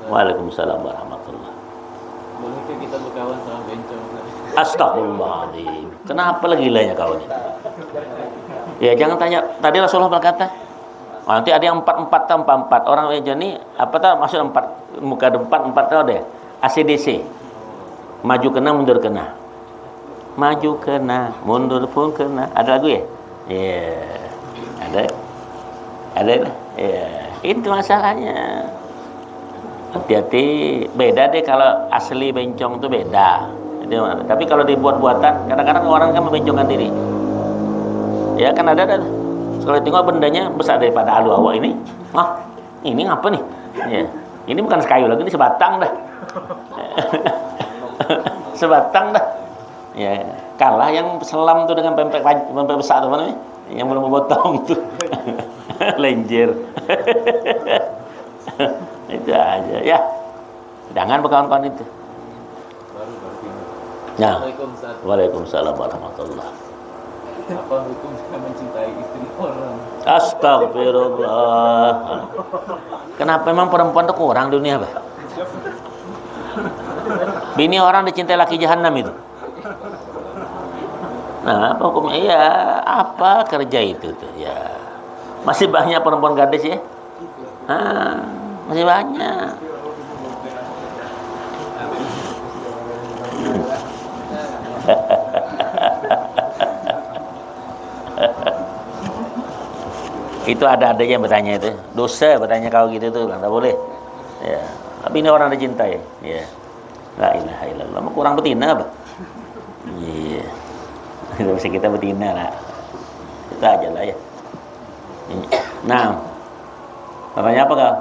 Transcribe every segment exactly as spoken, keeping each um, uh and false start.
Waalaikumsalam warahmatullah. Bolehkah kita berkawan sama bencong, Ustaz? Astagfirullahaladzim. Kenapa lagi gilanya kau ni? Ya, jangan tanya. Tadi Rasulullah berkata, "Oh, nanti ada yang empat-empat, tau, empat-empat. Orang bencong ni, apa tau maksud empat? Muka ada empat, empat tau deh. A C D C. Maju kena, mundur kena. Maju kena, mundur pun kena." Ada lagu ya? Iya. Ada. Ada. Iya. Itu masalahnya. Hati-hati, beda deh kalau asli bencong tuh beda. Itu mana? Tapi kalau dibuat-buatan, kadang-kadang orang kan membencongkan diri. Ya kan ada, ada. Kalau tengok bendanya besar daripada alu awak ini. Ah, ini ngapa nih? Ya. Ini bukan sekayu lagi, ini sebatang dah. Sebatang dah. Ya, kalah yang selam tuh dengan pempek paj- pempek besar tuh, apa namanya? Yang belum potong tuh. Lenjer. Itu aja ya. Jangan berkawan-kawan itu. Baru, baru pindah. Nah. Assalamualaikum, Ustaz. Waalaikumsalam warahmatullah. Apa hukum jika mencintai istri orang? Astagfirullah. Kenapa emang perempuan tuh kurang di dunia, bah? Bini orang dicintai laki jahanam itu. Nah, apa hukumnya? Iya, apa kerja itu tuh? Ya. Masih banyak perempuan gadis ya? Ah, masih banyak. Itu ada-ada yang bertanya itu. Dosa bertanya kau gitu tuh, tak boleh. Ya. Tapi ini orang dicintai. Ya. La ilaha illallah. Mau kurang betina apa? Iya. Tidak bisa kita betina lah. Kita aja lah ya. Nah, bertanya apa kau?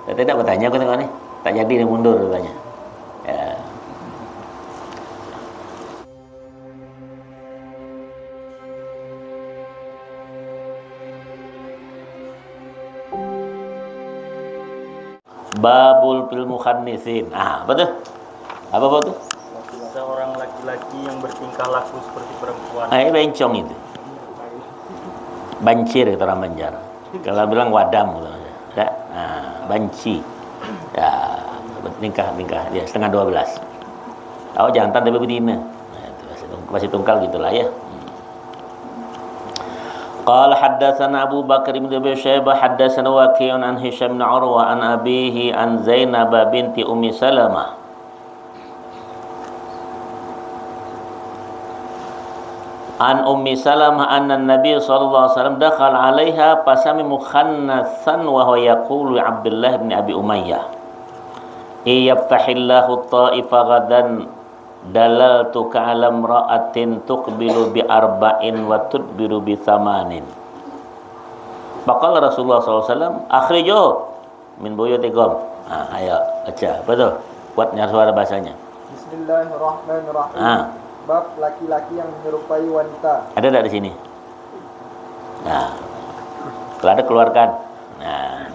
Saya tidak bertanya, aku tengok nih. Tak jadi dia mundur rupanya. Ya. Babul fil mukhannisin. Ah, apa tuh? Apa, apa tuh? Seorang laki-laki yang bertingkah laku seperti perempuan. Ah, ini bencong itu. Bancir kata orang Banjar. Kalau bilang wadam gitu. Ya. Nah, banci. Ya, tingkah-tingkah dia setengah dua belas. Awak jantan tapi betina. Nah, itu masih tung- masih tungkal gitulah ya. Hmm. Qala haddatsana Abu Bakar bin Abi Syaibah haddatsana Waqi'un an Hisham bin Urwah an abihi an Zainab binti Ummi Salamah. An Ummi Salamah anna Nabi sallallahu alaihi wasallam dakhala alaiha fasami mukhannasan wa huwa yaqulu li Abdullah bin Abi Umayyah, "Iyaftahillahu ta'ifa ghadan dalaltuka ala imra'atin tuqbilu bi arba'in wa tudbiru bi thamanin." Faqala Rasulullah sallallahu alaihi wasallam, "Akhrijuh min buyutikum." Ah, ayo, baca. Apa tu? Kuatnya suara bahasanya. Bismillahirrahmanirrahim. Ah. Bab laki-laki yang menyerupai wanita. Ada tak di sini? Nah. Kalau ada, keluarkan. Nah.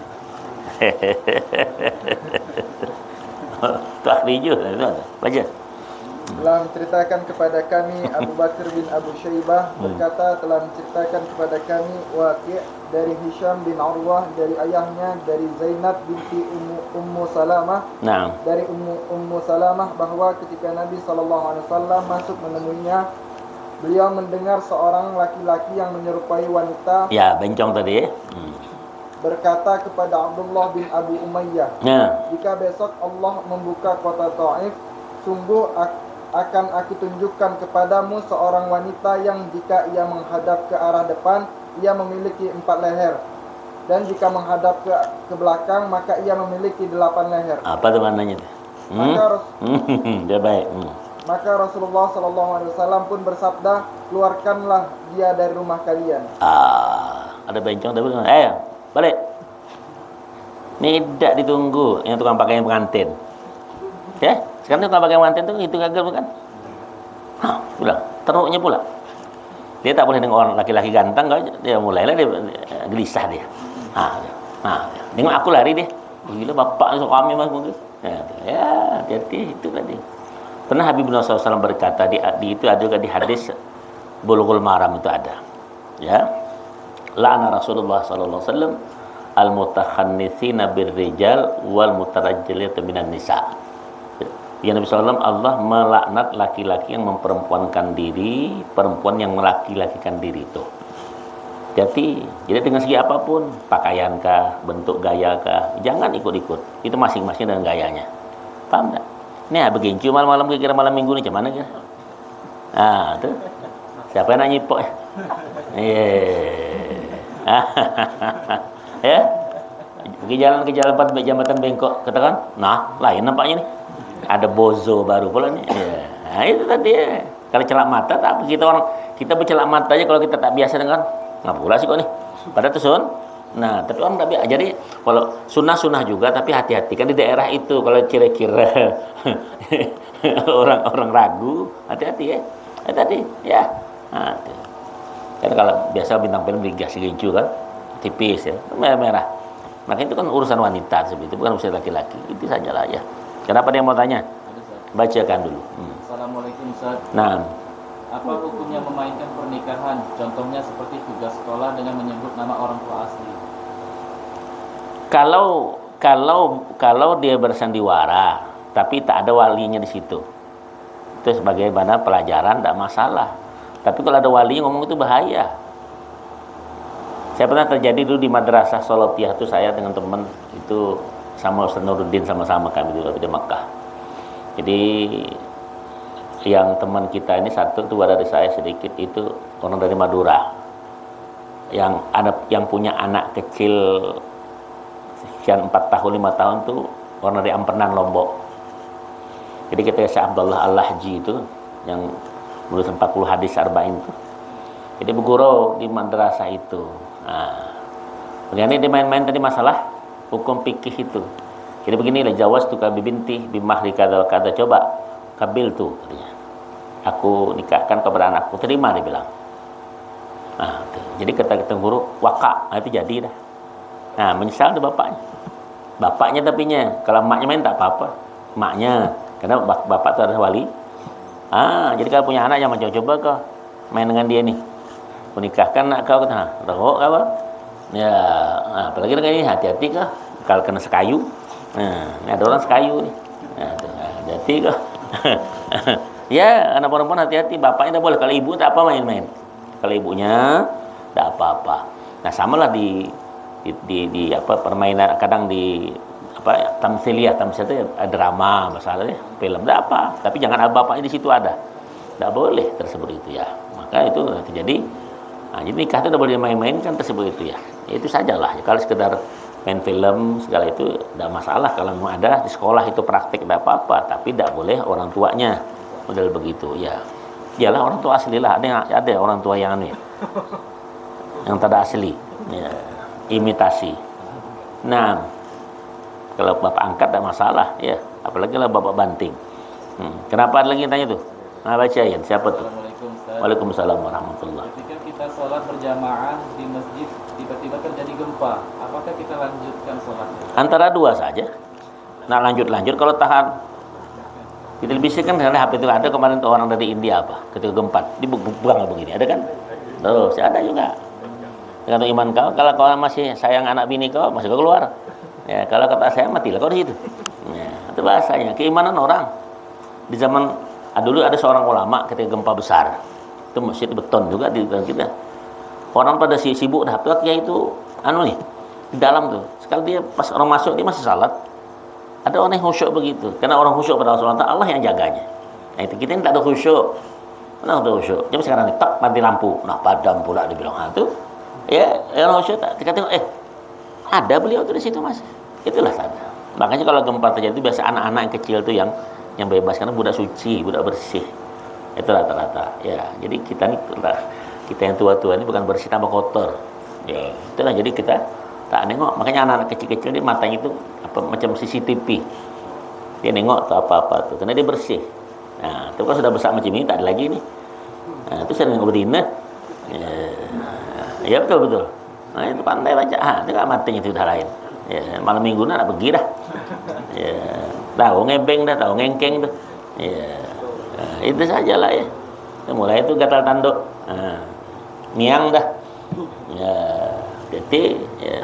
Tu akhrijuh, nah, itu ada. Baca. Telah menceritakan kepada kami Abu Bakar bin Abu Syaibah, hmm, berkata, telah menceritakan kepada kami Waqi' dari Hisham bin Urwah, dari ayahnya, dari Zainab binti Ummu, Ummu Salamah, nah, dari Ummu, Ummu Salamah, bahwa ketika Nabi sallallahu alaihi wasallam masuk menemuinya, beliau mendengar seorang laki-laki yang menyerupai wanita, ya, bencong tadi, ya. Hmm. Berkata kepada Abdullah bin Abu Umayyah, ya, "Jika besok Allah membuka kota Taif, sungguh ak- akan aku tunjukkan kepadamu seorang wanita yang jika ia menghadap ke arah depan, ia memiliki empat leher. Dan jika menghadap ke, ke belakang, maka ia memiliki delapan leher." Apa tu maknanya tu? Hmm? Maka Ras- Dia baik. Hmm. Maka Rasulullah sallallahu alaihi wasallam pun bersabda, "Keluarkanlah dia dari rumah kalian." Ah, ada bencong tapi, eh, balik. Ni tidak ditunggu yang tukang pakaian pengantin. Ya, sekarang tukang pakaian pengantin tu itu gagal bukan? Hah, pulang. Teruknya pula. Dia tak boleh dengan orang laki-laki ganteng, kau, dia mulailah dia, dia gelisah dia. Ha, dia. Ha, dia. Tengok aku lari dia. Oh, gila bapak ni suami mas mungkin. Ya, tu. Ya, hati-hati itu tadi. Pernah Habib Nabi sallallahu alaihi wasallam berkata di, di itu ada juga di hadis Bulughul Maram itu ada. Ya. La'ana Rasulullah sallallahu alaihi wasallam Al-mutakhannitsina birrijal wal mutarajjilina minan nisa. Ya, Nabi sallallahu alaihi wasallam, Allah melaknat laki-laki yang memperempuankan diri, perempuan yang melaki-lakikan diri itu. Jadi, jadi dengan segi apapun, pakaian kah, bentuk gaya kah, jangan ikut-ikut. Itu masing-masing dengan gayanya. Paham tak? Nih, begincu malam-malam kira malam minggu nih, cuman kira. Ah, tuh. Siapa yang nak nyipok? Iya. Ya? Pergi jalan ke jalan empat jambatan bengkok, katakan, nah, lain nampaknya nih. Ada bozo baru pula nih. Ya. Nah, itu tadi ya. Kalau celak mata, tak apa, kita orang, kita bercelak mata aja kalau kita tak biasa dengan, ngapa pula sih kok nih? Pada tuh sun. Nah, tapi orang tak biasa. Jadi kalau sunnah-sunnah juga, tapi hati-hati kan di daerah itu kalau kira-kira orang-orang ragu, hati-hati ya. Ya tadi ya. Nah, tuh. Kan kalau biasa bintang film digas gincu kan, tipis ya, merah-merah. Maka itu kan urusan wanita seperti itu, bukan urusan laki-laki. Itu sajalah ya. Kenapa dia mau tanya? Bacakan dulu. Hmm. Assalamualaikum, Ustaz. Nah. Apa hukumnya memainkan pernikahan? Contohnya seperti tugas sekolah dengan menyebut nama orang tua asli. Kalau kalau kalau dia bersandiwara, tapi tak ada walinya di situ, itu sebagaimana pelajaran, tidak masalah. Tapi kalau ada wali ngomong, itu bahaya. Saya pernah terjadi dulu di Madrasah Solopiyah itu, saya dengan teman itu sama Ustaz Nuruddin, sama-sama kami dulu di Makkah. Jadi yang teman kita ini satu tua dari saya sedikit itu orang dari Madura. Yang ada yang punya anak kecil usia empat tahun, lima tahun tuh orang dari Ampenan, Lombok. Jadi kita Syekh Abdullah Al-Lahji itu yang menulis empat puluh hadis Arba'in itu. Jadi berguru di madrasah itu. Nah, kemudian dia main-main tadi masalah hukum fikih itu. Jadi beginilah, jawaztuka bibinti bimahri kada wa kada, coba, kabiltu katanya. Aku nikahkan kepada anakku, terima, dia bilang. Nah, tuh. Jadi kata kita guru, waka, nah, itu jadi dah. Nah, menyesal tuh bapaknya. Bapaknya tapinya, kalau emaknya main tak apa-apa. Emaknya, karena bap- bapak tuh adalah wali. Ah, jadi kalau punya anak, jangan coba-coba kau main dengan dia nih. Kunikahkan anak kau, nah, rokok kau. Ya, nah, apalagi dengan ini, hati-hati kau. Kalau kena sekayu, nah, ini ada orang sekayu nih. Nah, tuh, nah, hati-hati kau. Ya, anak perempuan hati-hati, bapaknya tak boleh. Kalau ibu tak apa main-main. Kalau ibunya, tidak apa-apa. Nah, samalah di, di, di, di apa, permainan, kadang di apa, tamsiliyah, tamsiliyah itu drama, masalahnya film, tidak apa. Tapi jangan ada bapaknya di situ ada. Tidak boleh tersebut itu ya. Maka itu terjadi. Nah, jadi nikah itu tidak boleh main-main kan tersebut itu ya. Ya, itu sajalah. Kalau sekedar main film segala itu tidak masalah, kalau memang ada di sekolah itu praktik tidak apa-apa, tapi tidak boleh orang tuanya model begitu ya. Iyalah, orang tua asli lah, ada yang, ada orang tua yang anu ya, yang tidak asli ya, imitasi. Nah, kalau bapak angkat tidak masalah ya, apalagi lah bapak banting. Hmm. Kenapa ada lagi yang tanya tuh? Nah, baca ya, siapa tuh? Assalamualaikum, Ustaz. Waalaikumsalam warahmatullah. Ketika kita sholat berjamaah di masjid, tiba-tiba terjadi gempa, apakah kita lanjutkan sholatnya? Antara dua saja. Nah, lanjut-lanjut kalau tahan. Kita bisa kan, karena H P itu ada kemarin tuh orang dari India apa, ketika gempa, di bu- bu- buang begini, ada kan? Tuh, saya ada juga. Tergantung iman kau, kalau kau masih sayang anak bini kau, masih kau keluar. Ya, kalau kata saya, matilah kau di situ. Ya, itu bahasanya, keimanan orang. Di zaman, ah, dulu ada seorang ulama ketika gempa besar. Itu masjid beton juga di dalam kita. Orang pada si- sibuk dah, tuh kiai itu anu nih, di dalam tuh. Sekali dia pas orang masuk, dia masih salat. Ada orang yang khusyuk begitu. Karena orang khusyuk pada Allah subhanahu wa taala, Allah yang jaganya. Nah, itu kita ini tak ada khusyuk. Mana ada khusyuk? Jadi sekarang ini, tak, mati lampu. Nah, padam pula, dibilang, "Ha, tuh." Ya, orang khusyuk tak, kita tengok, eh, ada beliau tuh di situ, Mas. Itulah sana. Makanya kalau gempa terjadi itu biasa anak-anak yang kecil tuh yang yang bebas, karena budak suci, budak bersih. Itu rata-rata. Ya, jadi kita nih, kita yang tua-tua ini bukan bersih, tambah kotor. Ya, itulah, jadi kita tak nengok. Makanya anak-anak kecil-kecil ini matanya itu apa, macam C C T V. Dia nengok tuh apa-apa tuh, karena dia bersih. Nah, itu kan sudah besar macam ini, tak ada lagi nih. Nah, itu sering nengok betina. Ya, ya, betul, betul. Nah, itu pandai baca. Ah, itu kan matanya itu dah lain. Ya, malam minggu nak pergi dah. Ya, tahu ngebeng dah, tahu ngengkeng dah. Ya. Nah, itu sajalah ya. Ya, mulai itu gatal tanduk. Nah, miang dah. Ya, jadi ya.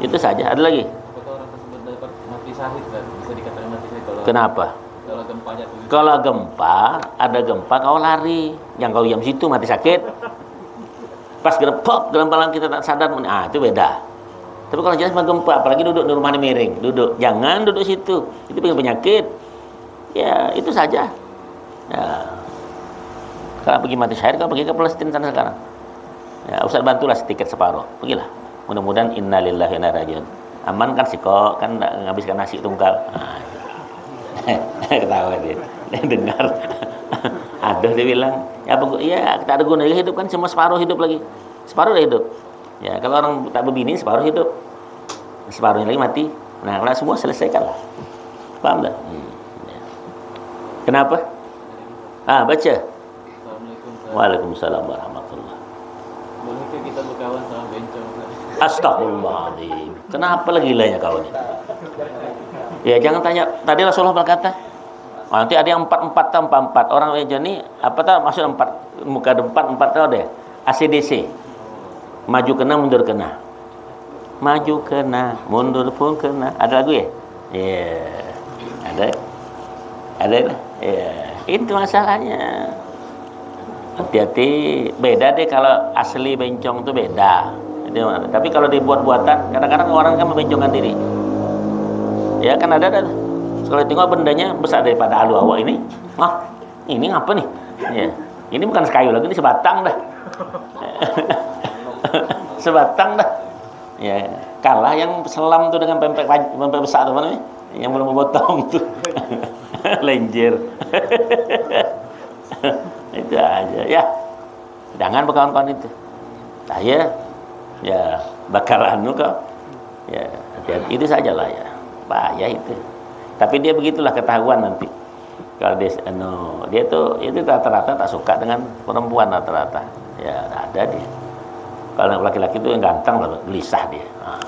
Itu saja. Ada lagi? Apakah orang tersebut dapat mati syahid, Ustaz? Bisa dikatakan mati syahid kalau Kenapa? Kalau gempa jatuh gitu. Kalau gempa, ada gempa, kau lari. Yang kau diam situ, mati sakit. Pas gerepok, gelombang kita tak sadar, ah, itu beda. Tapi kalau jelas gempa, apalagi duduk di rumah ini miring, duduk. Jangan duduk situ. Itu punya penyakit. Ya, itu saja. Ya. Kalau pergi mati syahid, kalau pergi ke Palestina sana sekarang. Ya, Ustaz bantulah setiket separuh. Pergilah. Mudah-mudahan innalillahi wa inna ilaihi rajiun. Aman kan siko, kan ndak ngabiskan nasi tungkal. Nah, ketawa dia. Dia dengar. Aduh, dia bilang, ya apa gu-, ya tak ada gunanya hidup kan, cuma separuh hidup lagi. Separuh dah hidup. Ya, kalau orang tak berbini, separuh hidup. Separuhnya lagi mati. Nah, kalau semua selesaikanlah. Paham tak? Hmm. Ya. Kenapa? Ah, baca. Assalamualaikum, Ustaz. Waalaikumsalam warahmatullah. Bolehkah kita berkawan sama bencong, Ustaz? Astagfirullahaladzim. Kenapa lagi gilanya kau ni? Ya, jangan tanya. Tadi Rasulullah berkata, nanti ada yang empat-empat, empat-empat. Orang bencong ni, apa tak maksud empat? Muka empat, empat tau deh. A C D C. Maju kena, mundur kena. Maju kena, mundur pun kena. Ada lagu ya? Iya. Ada. Ada lah. Iya. Itu masalahnya. Hati-hati, beda deh kalau asli bencong tuh beda. Itu mana? Tapi kalau dibuat-buatan, kadang-kadang orang kan membencongkan diri. Ya kan ada dah. Kalau tengok bendanya besar daripada alu awak ini. Wah, ini ngapa nih? Ya. Ini bukan sekayu lagi, ini sebatang dah. Sebatang dah. Ya, kalah yang selam tuh dengan pempek paj-, pempek besar tuh, apa namanya? Yang belum potong tuh. Lenjer. Itu aja ya. Jangan berkawan-kawan itu. Saya ya bakal anu kau. Ya, hati-hati. Itu sajalah ya. Bahaya itu. Tapi dia begitulah ketahuan nanti. Kalau dia, anu, dia tuh, itu rata-rata tak suka dengan perempuan rata-rata. Ya, ada dia. Kalau laki-laki tuh yang ganteng lah, gelisah dia. Nah,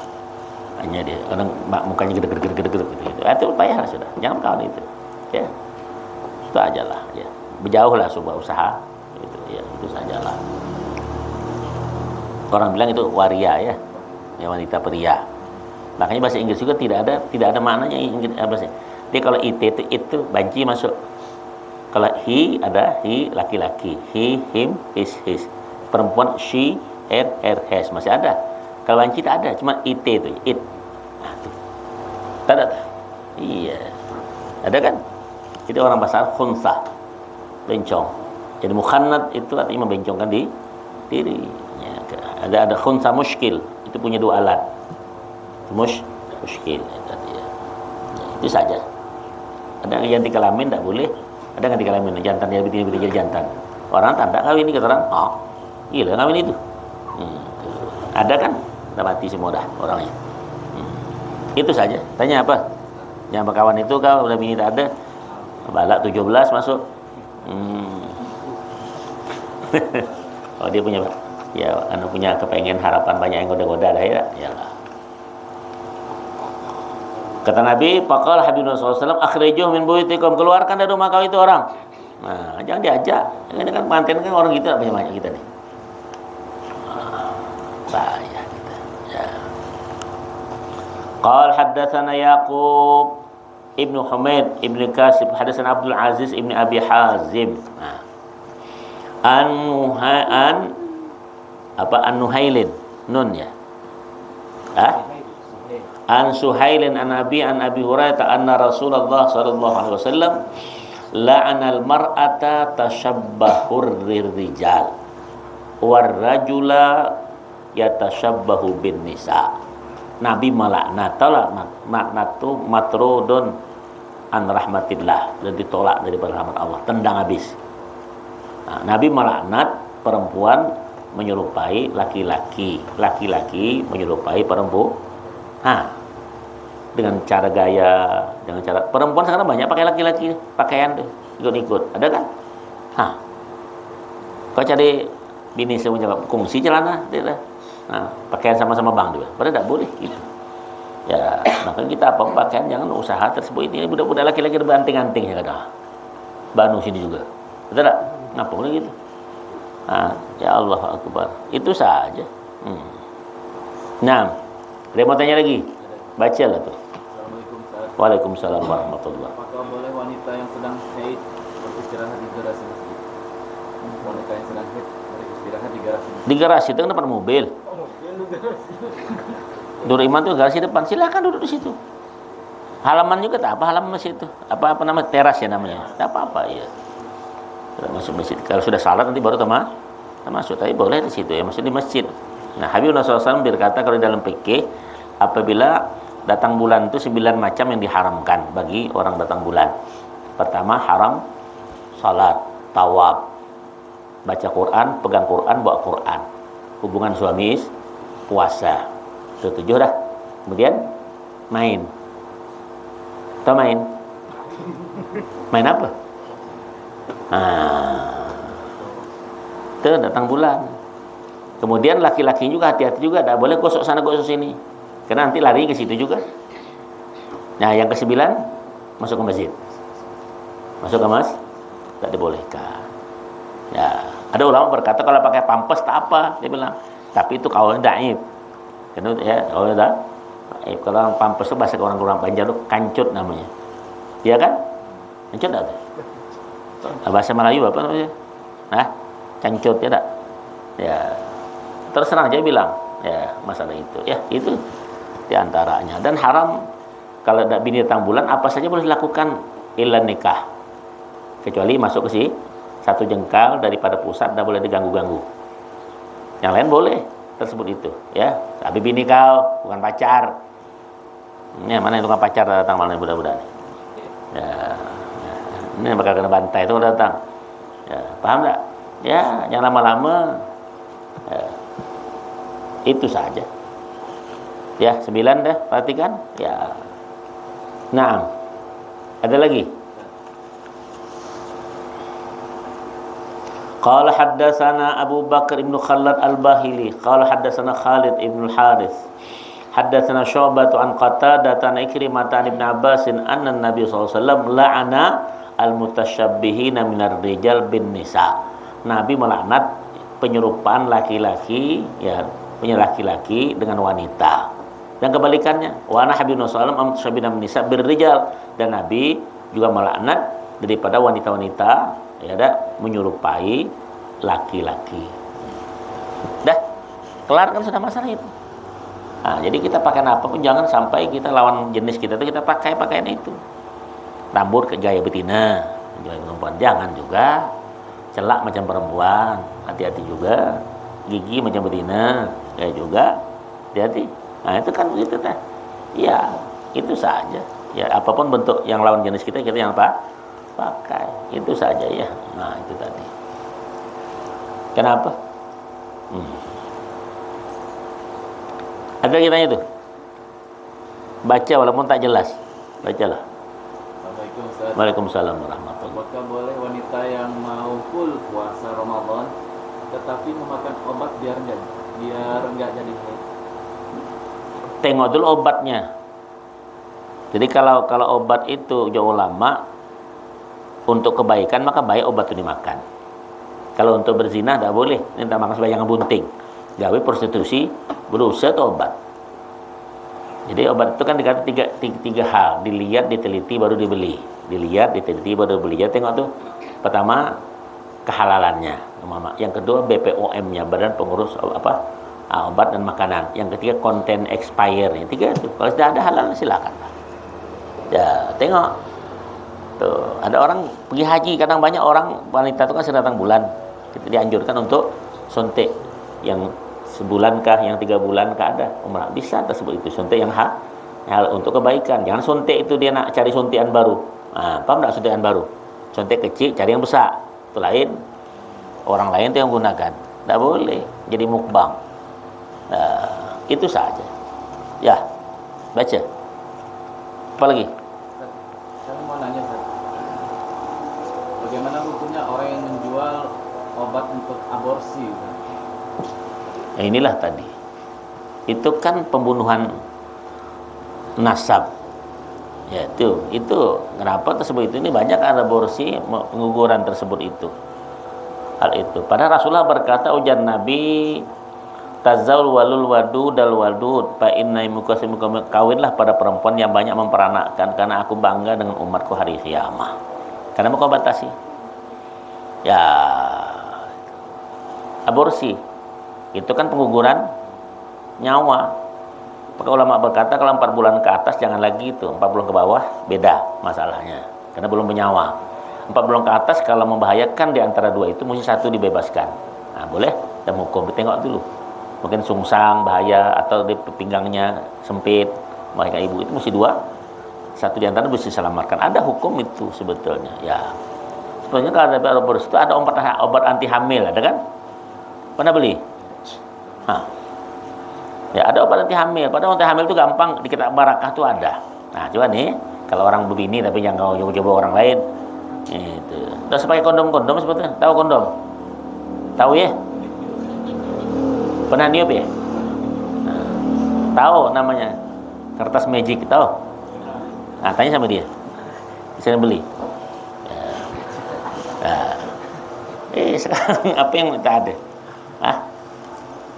hanya dia, kadang ma-, mukanya gedeg-gedeg, gedeg-gedeg gitu, gitu. Ah, itu payah lah sudah. Jangan kawan itu. Ya. Itu ajalah, ya. Berjauhlah, coba usaha. Itu, ya, itu sajalah. Orang bilang itu waria, ya. Ya, wanita pria. Makanya bahasa Inggris juga tidak ada, tidak ada maknanya Inggris, apa sih? Jadi kalau it itu, itu banci masuk. Kalau he ada he laki-laki, he, him, his, his. Perempuan she, her, her, hers, masih ada. Kalau banci tak ada, cuma it itu, it. Nah, tuh. Tak ada tuh. Iya. Ada kan? Jadi orang bahasa Arab khunsa, bencong. Jadi mukhannas itu artinya membencongkan di diri. Ya, ada, ada khunsa muskil, itu punya dua alat. Mus-, muskil, ya, tadi ya. Ya, itu saja. Ada yang ganti kelamin tak boleh. Ada yang ganti kelamin, jantan ya, betina, betina jantan. Orang tanda kawin ini kata orang, oh, gila kawin itu. Hmm. Ada kan? Dah mati semua dah orangnya. Hmm. Itu saja. Tanya apa? Yang berkawan itu kau udah bini tak ada. Balak tujuh belas masuk. Hmm. Oh, dia punya, ya, anu, punya kepengen, harapan banyak yang goda-goda dah, ya. Ya. Kata Nabi, faqala Habibullah sallallahu alaihi wasallam, "Akhrijuh min buyutikum, keluarkan dari rumah kau itu orang." Nah, jangan diajak. Ini kan pengantin kan orang gitu, banyak-banyak kita nih. Nah, bahaya kita. Ya. Qala haddatsana Yaqub Ibnu Humaid, Ibnu Kasib, haddatsana Abdul Aziz Ibnu Abi Hazim. Nah. An Nuha-, an, apa, An Nuhailin? Nun ya. Hah? An Suhailin an Abi, an Abi Hurairah anna Rasulullah sallallahu alaihi wasallam la'anal mar'ata tasyabbahur rijal war rajula yatasyabbahu bin nisa. Nabi melaknat, tahu lah, mak-, laknat tu matrudun an rahmatillah, dan ditolak daripada rahmat Allah, tendang habis. Nah, Nabi melaknat perempuan menyerupai laki-laki, laki-laki menyerupai perempuan. Ha, dengan cara gaya, dengan cara, perempuan sekarang banyak pakai laki-laki pakaian tuh, ikut-ikut, ada kan? Ha, kau cari bini saya punya kungsi celana, dia dah. Nah, pakaian sama-sama bang juga. Padahal tak boleh gitu. Ya, makanya kita apa pakaian jangan usaha tersebut. Ini budak-budak laki-laki ada banting-anting ya kadang. Banu sini juga. Betul tak? Ngapa boleh gitu? Nah, ya Allah Akbar. Itu saja. Hmm. Nah, Ada yang mau tanya lagi? Bacalah tuh. Assalamualaikum Ustaz. Waalaikumsalam warahmatullah. Apakah boleh wanita yang sedang haid beristirahat di garasi masjid? Wanita yang sedang haid beristirahat di garasi masjid. Di garasi itu kan depan mobil. Duriman tuh garasi depan, silakan duduk di situ. Halaman juga tak apa, halaman masjid itu. Apa apa nama, teras ya namanya. Tak apa-apa ya. Masuk masjid. Kalau sudah salat nanti baru teman masuk, tapi boleh di situ ya, maksudnya di masjid. Nah, Habibullah sallallahu alaihi wasallam berkata kalau di dalam fikih, apabila datang bulan itu sembilan macam yang diharamkan bagi orang datang bulan. Pertama, haram salat, tawaf, baca Quran, pegang Quran, bawa Quran, hubungan suami is-, puasa. Itu tujuh dah. Kemudian main. Tahu main? Main apa? Nah, itu datang bulan. Kemudian laki-laki juga hati-hati juga, tidak boleh gosok sana gosok sini, karena nanti lari ke situ juga. Nah, yang kesembilan, masuk ke masjid. Masuk ke masjid, tidak dibolehkan. Ya, ada ulama berkata kalau pakai pampers tak apa, dia bilang. Tapi itu kaulnya daif. Karena ya, kaulnya daif. Kalau pampers itu bahasa orang, orang Banjar itu kancut namanya. Iya kan? Kancut tak? Bahasa Melayu apa namanya? Nah, cancut ya tak? Ya, terus terang aja bilang, ya, masalah itu. Ya, itu diantaranya. Dan haram kalau ada binatang bulan, apa saja boleh dilakukan illa nikah. Kecuali masuk ke si satu jengkal daripada pusat, tidak boleh diganggu-ganggu. Yang lain boleh tersebut itu, ya. Tapi bini kau, bukan pacar. Ini mana itu kan pacar datang malam budak-budak ni. Ya, ya. Ini bakal kena bantai tu kalau datang. Ya, paham tak? Ya, jangan lama-lama. Ya. Itu saja. Ya, sembilan dah, perhatikan. Ya. Nah, ada lagi. قال حدثنا أبو بكر بن خلاد الباهلي قال حدثنا خالد بن الحارث حدثنا شعبة عن قتادة عن عكرمة عن ابن عباس أن النبي صلى الله عليه وسلم لعن المتشبهين من الرجال بالنساء. Nabi melaknat penyerupaan laki-laki, ya, punya laki-laki dengan wanita. Dan kebalikannya, wa naha Nabi sallallahu alaihi wasallam an tasyabbihina bin nisa birrijal. Dan Nabi juga melaknat daripada wanita-wanita, ya, ada menyerupai laki-laki. Dah, kelar kan sudah masalah itu. Nah, jadi kita pakai apa pun jangan sampai kita lawan jenis kita tuh kita pakai pakaian itu. Rambut ke gaya betina, gaya perempuan, jangan juga. Celak macam perempuan, hati-hati juga. Gigi macam betina, gaya juga, hati-hati. Nah, itu kan begitu teh. Ya, itu saja. Ya, apapun bentuk yang lawan jenis kita, kita yang apa? Pakai. Itu saja ya. Nah, itu tadi. Kenapa? Hmm. Ada lagi tanya itu? Baca walaupun tak jelas. Bacalah. Assalamualaikum Ustaz. Waalaikumsalam warahmatullahi. Apakah boleh wanita yang mau full puasa Ramadan tetapi memakan obat biar enggak biar enggak jadi haid? Tengok dulu obatnya. Jadi kalau kalau obat itu jauh lama untuk kebaikan maka baik obat itu dimakan. Kalau untuk berzina tidak boleh, ini tak makan sebagai bunting. Gawe prostitusi, berusaha atau obat. Jadi obat itu kan dikata tiga, tiga, tiga hal, dilihat, diteliti, baru dibeli. Dilihat, diteliti, baru dibeli. Jadi tengok tuh, pertama kehalalannya, umpama. Yang kedua B P O M-nya, Badan Pengurus apa ah, obat dan makanan. Yang ketiga konten expire. Yang tiga itu. Kalau sudah ada halal silakan. Ya, tengok. Tuh, ada orang pergi haji, kadang banyak orang wanita itu kan sudah datang bulan. Kita dianjurkan untuk suntik yang sebulan kah, yang tiga bulan kah ada umrah. Bisa tersebut itu suntik yang hal, hal untuk kebaikan. Jangan suntik itu dia nak cari suntikan baru. Nah, paham tak suntikan baru? Suntik kecil cari yang besar. Itu lain. Orang lain itu yang gunakan. Tidak boleh jadi mukbang. Nah, itu saja. Ya, baca. Apa lagi? Saya mau nanya, Ustaz. Bagaimana hukumnya orang yang menjual obat untuk aborsi? Ya, inilah tadi. Itu kan pembunuhan nasab. Ya, itu, itu kenapa tersebut itu ini banyak ada aborsi pengukuran tersebut itu. Hal itu. Padahal Rasulullah berkata ujar Nabi Tazawwalul wadudal wadud, fa inna muka kawinlah pada perempuan yang banyak memperanakkan, karena aku bangga dengan umatku hari kiamah. Kenapa kau batasi? Ya, aborsi itu kan pengguguran nyawa. Maka ulama berkata, kalau empat bulan ke atas jangan lagi itu, empat bulan ke bawah beda masalahnya, karena belum bernyawa. Empat bulan ke atas kalau membahayakan di antara dua itu, mesti satu dibebaskan. Nah, boleh dalam hukum, tengok dulu. Mungkin sungsang bahaya atau di pinggangnya sempit, melahirkan ibu, itu mesti dua. Satu di antara bisa diselamatkan. Ada hukum itu sebetulnya. Ya. Sebetulnya kalau ada obat itu, ada obat, obat anti hamil, ada kan? Pernah beli? Nah. Ya, ada obat anti hamil. Padahal anti hamil itu gampang, di kitab Barakah tuh ada. Nah, coba nih, kalau orang berbini tapi jangan kau coba-coba orang lain. Itu. Terus pakai kondom-kondom sebetulnya. Tahu kondom? Tahu ya? Pernah niup ya? Nah, tahu namanya? Kertas magic, tahu? Nah, tanya sama dia. Bisa beli. Ya. Nah. Eh, sekarang apa yang tak ada? Ah,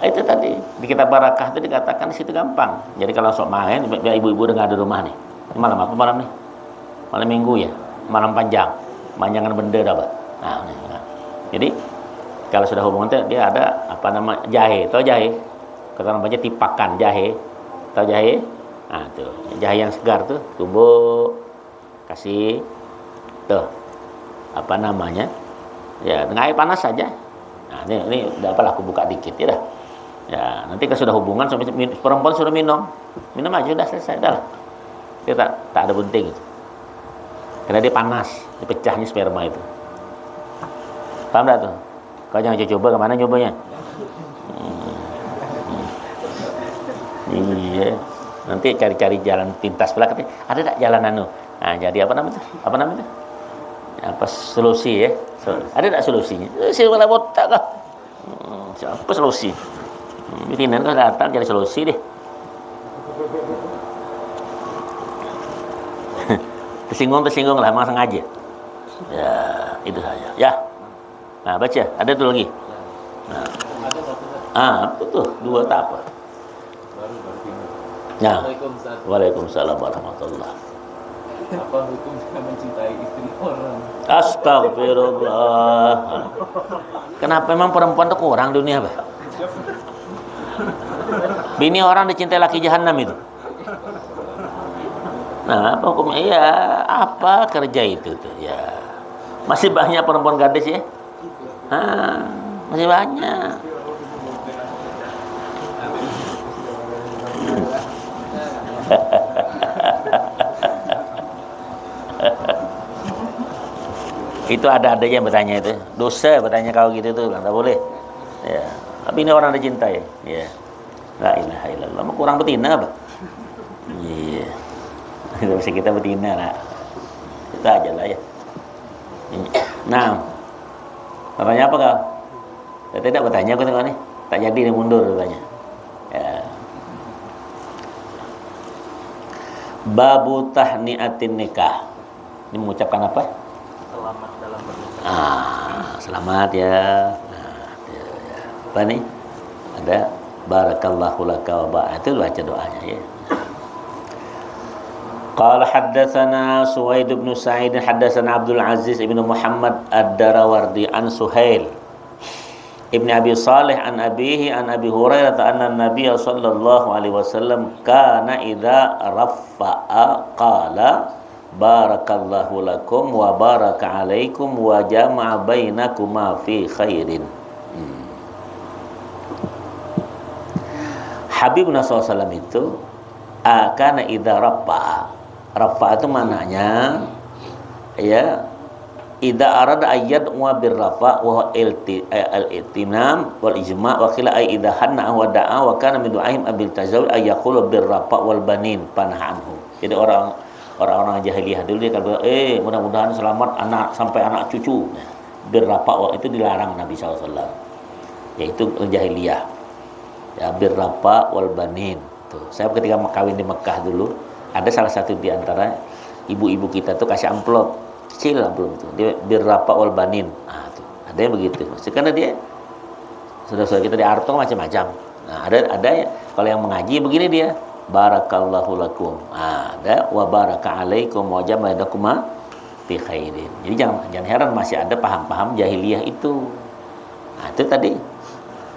itu tadi di kitab Barakah itu dikatakan di situ gampang. Jadi kalau sok main, biar ibu-ibu dengar di rumah nih. Ini malam apa malam nih? Malam minggu ya, malam panjang. Panjangan benda dah, Pak. Nah, ini, nah. Jadi kalau sudah hubungan tuh dia ada apa nama, jahe, tahu jahe? Kata orang Banjar tipakan jahe, tahu jahe? Nah, tuh, jahe yang segar tuh, tumbuk, kasih tuh, apa namanya, ya, dengan air panas saja. Nah, ini, ini tidak apalah, aku buka dikit ya dah. Ya, nanti kalau sudah hubungan, suami, min- perempuan suruh minum, minum aja, udah selesai, udah lah. Dia tak, tak ada bunting itu, karena dia panas, dia pecahnya sperma itu. Paham tak tuh? Kau jangan coba-coba, kemana nyobanya? Hmm. Iya. Nanti cari-cari jalan pintas pula, katanya, ada tak jalan anu? Nah, jadi apa namanya itu? Apa namanya itu? Apa, solusi ya? So- ada tak solusinya? Eh, solusi malah botak kah? Hmm, siapa solusi? Hmm, bikinan kau datang cari solusi deh. Tersinggung, tersinggung lah, memang sengaja. Ya, itu saja. Ya. Nah, baca. Ada tu lagi. Nah. Ah, apa tu? Dua tak apa. Nah. Waalaikumsalam warahmatullah. Apa hukum jika mencintai istri orang? Astagfirullah. Kenapa emang perempuan tu kurang dunia, bah? Bini orang dicintai laki jahanam itu. Nah, apa hukumnya? Iya, apa kerja itu tuh? Ya. Masih banyak perempuan gadis ya? Ah, masih banyak. Itu ada-ada aja yang bertanya itu. Dosa bertanya kau gitu tuh, bilang, tak boleh. Ya. Tapi ini orang dicintai. Ya. La ilaha illallah. Mau kurang betina apa? Iya. Tidak bisa kita betina lah. Kita aja lah ya. Nah, bertanya apa kau? Saya tidak bertanya, aku tengok nih. Tak jadi nih, mundur bertanya. Ya. Babu tahniatin nikah. Ini mengucapkan apa? Selamat dalam pernikahan. Ah, selamat ya. Nah, ya, ya. Apa nih? Ada barakallahu laka wa ba-, itu baca doanya ya. Qala haddatsana Suwaid bin Sa'id, haddatsana Abdul Aziz bin Muhammad Ad-Darawardi an Suhail ibni Abi Salih an abihi an Abi Hurairah anna Nabiya sallallahu alaihi wasallam kana idza rafa'a qala barakallahu lakum wa baraka alaikum wa jama'a bainakuma fi khairin. Hmm. Habibna sallallahu alaihi wasallam itu, ah, kana idza rafa'a. Rafa'a itu maknanya, ya, idza arada ayyad wa bir rafa wa ilti, eh, al-i'tinam wal ijma wa qila ay idza hanna wa da'a wa kana min du'aihim abil tazawwud ay yaqulu bir rafa wal banin panaha anhu. Jadi orang orang-orang jahiliyah dulu dia kalau bilang, eh, mudah-mudahan selamat anak sampai anak cucu. Nah, birrapa itu dilarang Nabi sallallahu alaihi wasallam. Yaitu jahiliyah. Ya, birrapa wal banin. Tuh, saya ketika kawin di Mekah dulu, ada salah satu di antara ibu-ibu kita tuh kasih amplop, kecil amplop itu. Dia birrapa wal banin. Ah, tuh, ada yang begitu. Maksudnya karena dia sudah-sudah kita di Arab tuh macam-macam. Nah, ada ada ya, kalau yang mengaji begini dia, barakallahu lakum. Nah, ada wa baraka alaikum wa jama'a bainakuma fi khairin. Jadi jangan jangan heran masih ada paham-paham jahiliyah itu. Nah, itu tadi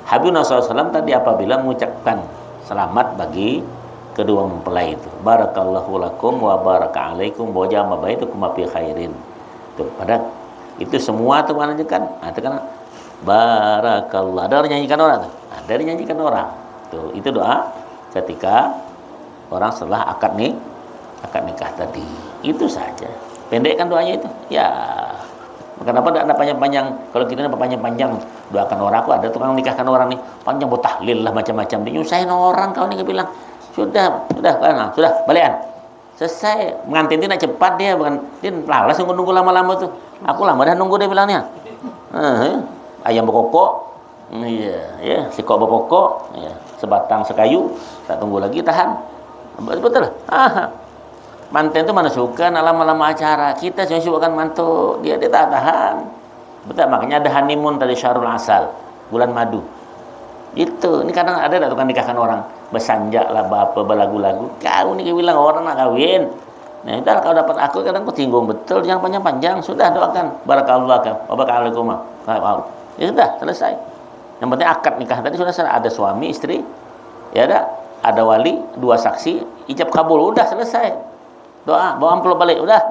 Habibullah sallallahu alaihi wasallam tadi apabila mengucapkan selamat bagi kedua mempelai itu, barakallahu lakum wa baraka alaikum wa jama'a bainakuma fi khairin. Tuh, pada itu semua tuh menunjukkan, nah, itu kan barakallah. Ada orang nyanyikan orang tuh. Ada yang nyanyikan orang. Tuh, itu doa ketika orang setelah akad nih, akad nikah tadi. Itu saja. Pendek kan doanya itu. Ya. Kenapa tidak panjang-panjang? Kalau kita nak panjang-panjang doakan orang, aku ada tukang nikahkan orang nih, panjang buat tahlil lah, macam-macam. Dia nyusahin orang, kau nih bilang, "Sudah, sudah, kan, sudah, balian." Selesai, pengantin tu nak cepat dia, bukan dia lalas nunggu-nunggu lama-lama tu. Aku lama dah nunggu dia bilangnya. Heeh. Ayam berkokok, iya, ya, sikok berkokok, ya, sebatang sekayu, tak tunggu lagi, tahan. Betul lah. Aha. Manten tu mana suka nak lama-lama acara. Kita sibuk kan mantu, dia dia tak tahan. Betul, makanya ada honeymoon tadi, syahrul asal, bulan madu. Itu, ini kadang ada tak tukang nikahkan orang, bersanjak lah, apa, berlagu-lagu. Kau ni bilang orang nak kawin. Nah, itu kalau dapat aku kadang aku singgung betul, jangan panjang-panjang. Sudah doakan, barakallah kan, wa barakalaikum. Ya sudah, selesai. Yang penting akad nikah tadi sudah selesai. Ada suami istri, ya ada, ada wali, dua saksi, ijab kabul, udah selesai. Doa, bawa amplop balik, udah.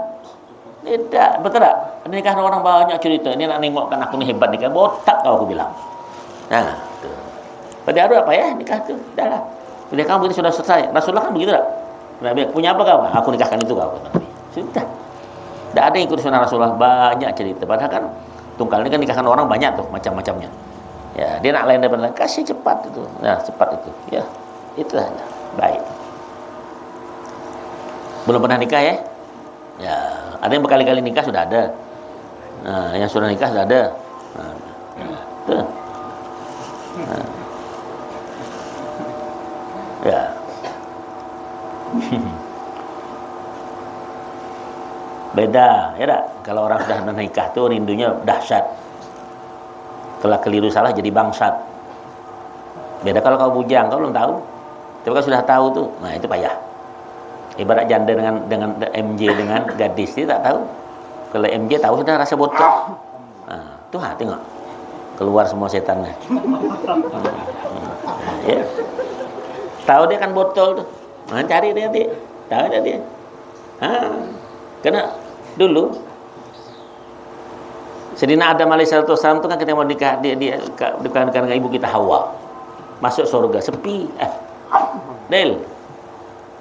Tidak, betul tak? Nikah orang banyak cerita. Ini nak nengokkan aku ni hebat nikah. Botak kau, aku bilang. Nah, tu. Pada ada apa ya nikah tu? Dah lah. Bila kamu ini sudah selesai. Rasulullah kan begitu tak? Nabi, punya apa kau? Aku nikahkan itu kau, kata Nabi. Sudah. Tidak ada yang ikut sunnah Rasulullah. Banyak cerita. Padahal kan tungkal ini kan nikahkan orang banyak tuh macam-macamnya. Ya, dia nak lain daripada lain. Kasih cepat itu. Nah, cepat itu. Ya, itu saja. Baik. Belum pernah nikah ya? Ya, ada yang berkali-kali nikah sudah ada. Nah, yang sudah nikah sudah ada. Nah, tuh. Nah. Ya. Beda, ya dak? Kalau orang sudah nikah tuh rindunya dahsyat. Kalau keliru salah jadi bangsat. Beda kalau kau bujang, kau belum tahu. Tapi kalau sudah tahu tuh, nah itu payah. Ibarat janda dengan dengan M J dengan gadis, dia tak tahu. Kalau M J tahu sudah rasa botol. Nah, tuh ha, tengok. Keluar semua setannya. Ya. Tahu dia kan botol tuh. Nah, cari dia nanti. Tahu dia dia. Ha. Karena dulu Sayyidina Adam alaihissalatu wassalam tu kan kita mau nikah, dia, dia ka- dikawinkan dengan ibu kita Hawa. Masuk surga, sepi. Eh, Del,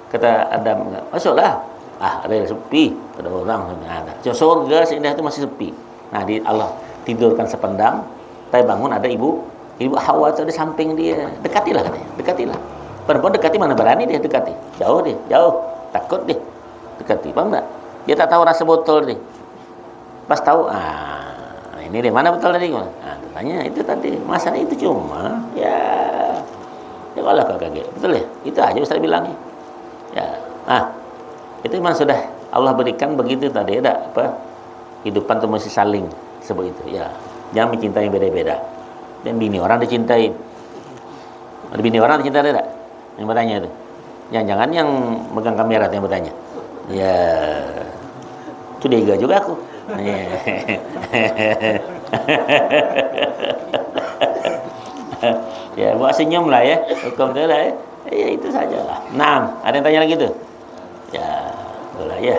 kata Adam, masuklah. Ah, Del, sepi. Ada orang, ada. So, surga seindah itu masih sepi. Nah, di Allah tidurkan sependam, tapi bangun ada ibu, ibu Hawa itu di samping dia. Dekatilah katanya, dekatilah. Perempuan dekati mana berani dia dekati. Jauh dia, jauh. Takut dia. Dekati, paham tak? Dia tak tahu rasa botol dia. Pas tahu, ah, ini dari mana betul tadi? Nah, tanya itu tadi. Masa itu cuma, ya, ya kalau kau kaget, betul ya? Itu aja Ustaz bilangnya. Ya, ah, itu memang sudah Allah berikan begitu tadi, ada apa? Kehidupan tuh mesti saling sebut itu. Ya, jangan mencintai yang beda-beda. Dan bini orang dicintai. Ada bini orang dicintai ada tak? Yang bertanya itu. Jangan-jangan yang megang kamera tu yang bertanya. Ya. Curiga juga aku. Ya. Ya, buat senyum lah ya. Hukum tu lah ya. Ya, itu sajalah. Nah, ada yang tanya lagi tu? Ya, itulah ya.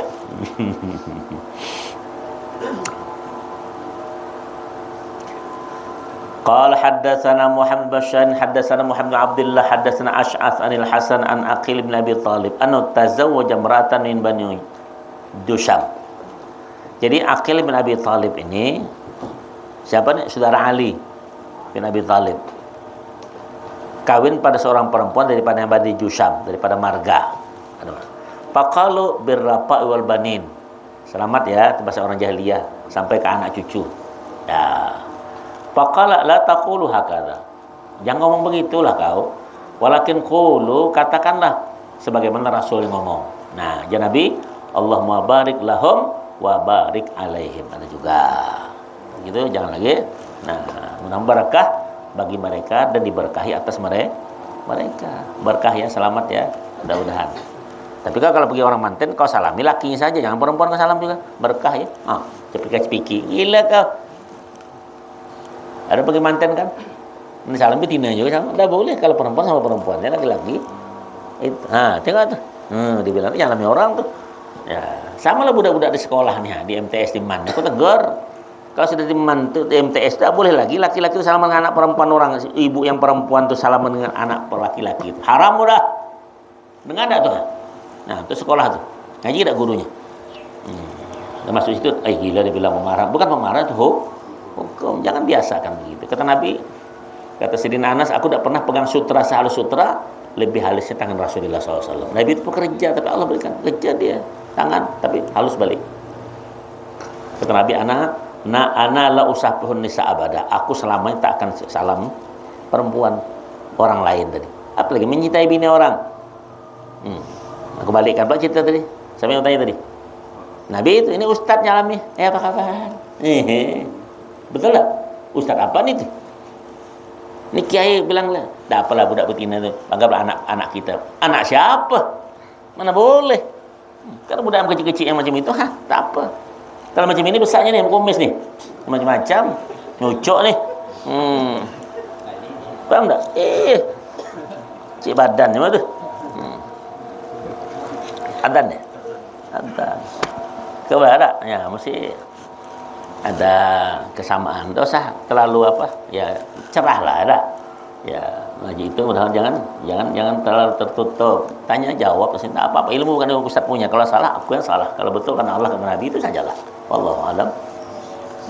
Qala haddatsana Muhammad bin Bashar, haddatsana Muhammad bin Abdullah, haddatsana Asy'ats anil Hasan an Aqil bin Abi Thalib, annahu tazawwaja imra'atan min Bani Jusham. Jadi Aqil bin Abi Thalib ini siapa nih? Saudara Ali bin Abi Thalib. Kawin pada seorang perempuan daripada Bani Jusham, daripada marga. Faqalu birrafa'i wal banin. Selamat ya, itu bahasa orang jahiliyah, sampai ke anak cucu. Ya. Faqala la taqulu hakadha. Jangan ngomong begitulah kau. Walakin qulu, katakanlah sebagaimana Rasul ngomong. Nah, jar Nabi, Allahumma barik lahum wa barik alaihim. Ada juga. Gitu, jangan lagi. Nah, mudah berkah bagi mereka dan diberkahi atas mere- Mereka berkah ya, selamat ya, mudah-mudahan. Tapi kau kalau pergi orang manten, kau salami lakinya saja, jangan perempuan kau salam juga. Berkah ya. Ah, cepika-cepiki. Gila kau. Ada pergi manten kan? Ini salam betina juga sama. Tidak boleh kalau perempuan sama perempuan, ya laki-laki. Itu. Ha, tengok tuh. Hmm, dibilang nyalami orang tuh. Ya, sama lah budak-budak di sekolah nih, di M T S di mana? Aku tegur. Kalau sudah di mantu di M T S, tidak boleh lagi laki-laki itu salaman dengan anak perempuan orang, ibu yang perempuan tuh salaman dengan anak laki-laki itu. Haram udah. Dengar tak tuh? Nah, itu sekolah tuh. Ngaji tak gurunya? Hmm. Udah masuk situ, eh gila dia bilang pemarah. Bukan pemarah tuh, hu- hukum. Jangan biasakan begitu. Kata Nabi, kata Sidin Anas, aku tidak pernah pegang sutra sehalus sutra, lebih halusnya tangan Rasulullah sallallahu alaihi wasallam. Nabi itu pekerja, tapi Allah berikan kerja dia tangan, tapi halus balik. Kata Nabi, anak, na ana la usafihun nisa abada. Aku selamanya tak akan salam perempuan orang lain tadi. Apalagi mencintai bini orang. Hmm. Aku balikkan pula cerita tadi. Siapa yang tanya tadi? Nabi itu, ini ustadz nyalami. Eh, apa kabar? Hehe. Betul tak? Ustadz apa nih tuh? Ini kiai bilang lah, tidak apalah budak betina tuh. Anggaplah anak anak kita. Anak siapa? Mana boleh? Hmm. Kalau budak kecil-kecil yang macam itu, hah, tak apa. Kalau macam ini besarnya nih, kumis nih. Macam-macam. Nyucuk nih. Hmm. Paham tak? Eh. Cik badan cuma tu. Hmm. Adan ya? Adan. Coba ada. Ya, mesti ada kesamaan. Tak usah terlalu apa? Ya, cerah lah ada. Ya, ngaji itu mudahan jangan jangan jangan terlalu tertutup. Tanya jawab pasti tak apa-apa. Ilmu bukan yang ustaz punya. Kalau salah, aku yang salah. Kalau betul karena Allah karena Nabi itu sajalah. Wallahu alam.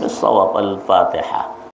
Bissawab. Al-Fatihah.